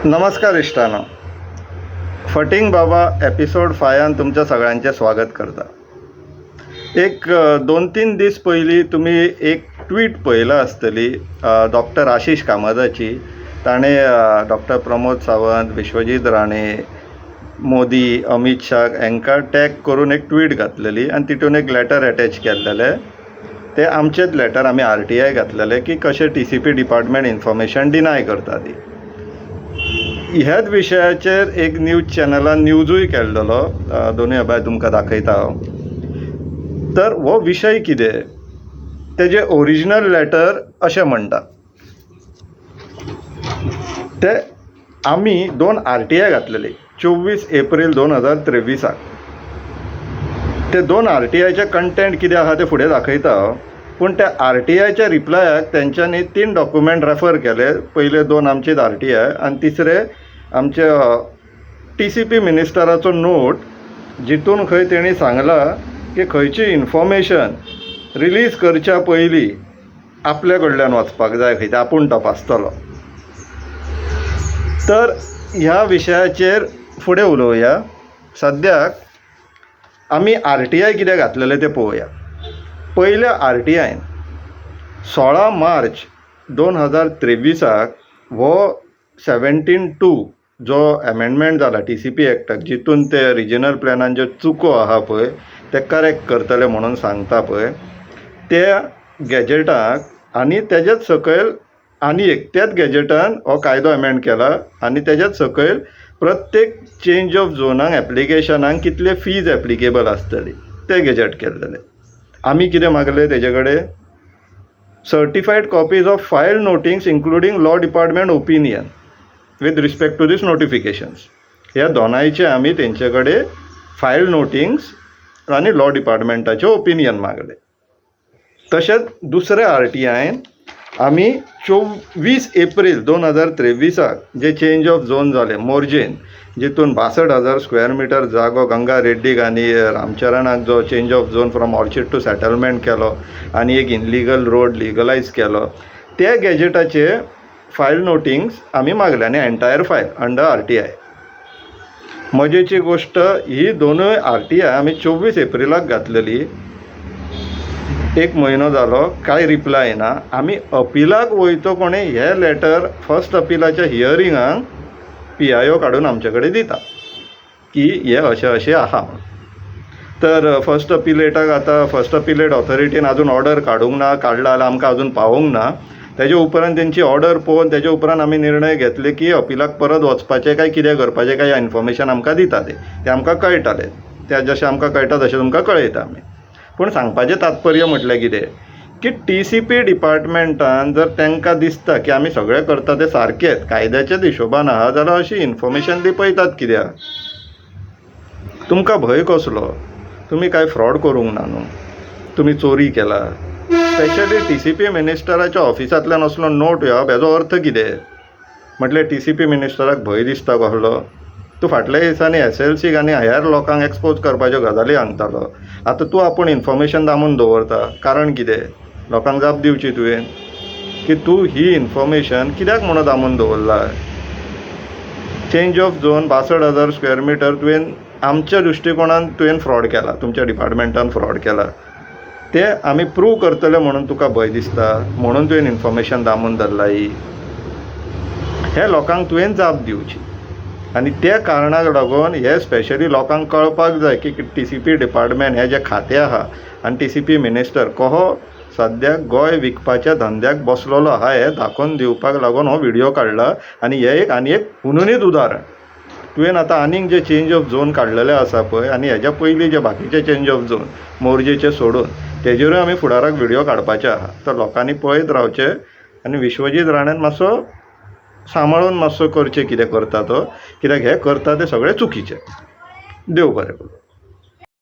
नमस्कार इश्टानो, फटींग बाबा एपिसोड 5 तुमच्या सगळ्यांचें स्वागत करता. एक 2-3 दीस पयलीं तुमी एक ट्वीट पळयला आसतली डॉक्टर आशिश कामताची. ताणें डॉक्टर प्रमोद सावंत, विश्वजीत राणे, मोदी, अमीत शाह हांकां टॅग करून एक ट्वीट घातलेली आनी तितून एक लॅटर एटॅच केल्लेलें. तें आमचेच लॅटर आमी RTI घातलेलें की कशें TCP department information deny करता ती. ह्याच विशयाचेर एक न्यूज चॅनलान न्यूजूय केल्लो, दोनूय अबाय तुमकां दाखयता हांव. तर हो विशय कितें, तेजें ओरिजिनल लॅटर अशें म्हणटा, ते आमी 2 RTI घातलेली 24 एप्रील 2023. ते 2 RTIचे कंटेंट कितें आसा तें फुडें दाखयता हांव. पूण त्या RTIच्या रिप्लायाक तेंच्यांनी 3 डॉक्युमेंट रेफर केले. पयले 2 आमचेच RTI आनी तिसरे आमच्या TCP मिनिस्टराचो नोट, जितून खंय तेणी सांगलां की खंयची इन्फॉर्मेशन रिलीज करच्या पयलीं आपल्या कडल्यान वचपाक जाय, खंय ते आपूण तपासतलो. तर ह्या विशयाचेर फुडें उलोवया. सद्याक आमी RTI कितें घातलेलें तें पळोवया. पयल्या RTIन 16 मार्च 2023 हो 17(2) जो एमेंडमेंट जाला TCP एक्टाक, जितून ते रिजनल प्लॅनान ज्यो चुको आहा पळय ते करेक्ट करतले म्हणून सांगता पळय, त्या गॅजेटाक आनी तेज्याच सकयल आनी एक त्याच गॅजेटान हो कायदो एमेंड केला आनी तेज्याच सकयल प्रत्येक चेंज ऑफ झोनाक एप्लिकेशनाक कितले फीज एप्लिकेबल आसतली ते गॅजेट केल्लेले. आमी कितें मागलें तेजे कडेन, certified copies of file notings including law department opinion with respect to these notifications. ह्या दोनायचे आमी तेंचे कडेन फायल नोटिंग्स आनी लॉ डिपार्टमेंटाचे ओपिनियन मागले. तशेंच दुसऱ्या RTIन आमी 24 एप्रील 2023 जे चेंज ऑफ झोन जालें मोरजेन, जितून 62,000 स्क्वेअर मिटर जागो गंगा रेड्डीक आनी रामचरणाक जो change of zone from orchard to settlement केलो आनी एक इनलिगल रोड लिगलायज केलो, त्या गॅजेटाचे फायल नोटिंग्स आमी मागले आनी एन्टायर फायल अंडर RTI. मजेची गोश्ट, ही दोनूय RTI आमी 24 एप्रिलाक घातलेली, एक म्हयनो जालो कांय रिप्लाय ना. आमी अपिलाक वयतो कोणें हे लॅटर फर्स्ट अपिलाच्या हियरिंगाक PIO काडून आमचे कडेन दिता की हे अशें अशें आहा. तर फर्स्ट अपिलेटाक आतां फर्स्ट अपिलेट ऑथॉरिटीन आजून ऑर्डर काडूंक ना, काडला जाल्यार आमकां आजून पावोंक ना. तेजे उपरांत तेंची ऑर्डर पळोवन तेजे उपरांत आमी निर्णय घेतले की अपिलाक परत वचपाचें काय कितें करपाचें, काय इन्फॉर्मेशन आमकां दिता ते आमकां कळटालें, ते जशें आमकां कळटा तशें तुमकां कळयता आमी. पूण सांगपाचें तात्पर्य म्हटल्यार कितें की TCP डिपार्टमेंटान जर तांकां दिसता की आमी सगळें करता तें सारकेंच कायद्याच्याच हिशोबान आहा, जाल्यार अशी इन्फॉर्मेशन लिपयतात कित्याक? तुमकां भंय कसलो? तुमी कांय फ्रॉड करूंक ना न्हू, तुमी चोरी केला. स्पेशली TCP मिनिस्टराच्या ऑफिसांतल्यान असलो नोट येवप हेजो अर्थ कितें? म्हटल्यार TCP मिनिस्टराक भंय दिसता कसलो? तूं फाटल्या दिसांनी SLCक आनी हेर लोकांक एक्सपोज करपाच्यो गजाली सांगतालो, आतां तूं आपूण इन्फॉर्मेशन दामून दवरता, कारण कितें? लोकांक जाप दिवची तुवें की तूं ही इन्फॉर्मेशन कित्याक म्हणून दामून दवरला? Change of zone 62,000 square metre तुवें आमच्या दृश्टिकोणान तुवें फ्रॉड केला, तुमच्या डिपार्टमेंटान फ्रॉड केला, ते आमी प्रूव करतले म्हणून तुका भंय दिसता, म्हणून तुवें इन्फॉर्मेशन दामून धरला. ही हे लोकांक तुवें जाप दिवची आनी त्या कारणाक लागून हे स्पेशली लोकांक कळपाक जाय की TCP department हें जें खातें आहा आनी TCP minister कहो सद्याक गोंय विकपाच्या धंद्याक बसलेलो आहा, हें दाखोवन दिवपाक लागून हो व्हिडियो काडला. आनी हें एक आनी एक हुनहुनीत उदाहरण. तुवें आतां आनीक जे चेंज ऑफ झोन काडलेले आसा पळय आनी हेज्या पयलीं जे बाकीचे चेंज ऑफ झोन मोरजेचे सोडून तेजेरूय आमी फुडाराक व्हिडियो काडपाचे आहा. तर लोकांनी पळयत रावचें आनी विश्वजीत राण्यान मातसो सांबाळून मातसो करचें कितें करता तो, कित्याक हें करता तें सगळें चुकीचें. देव बरें करूं.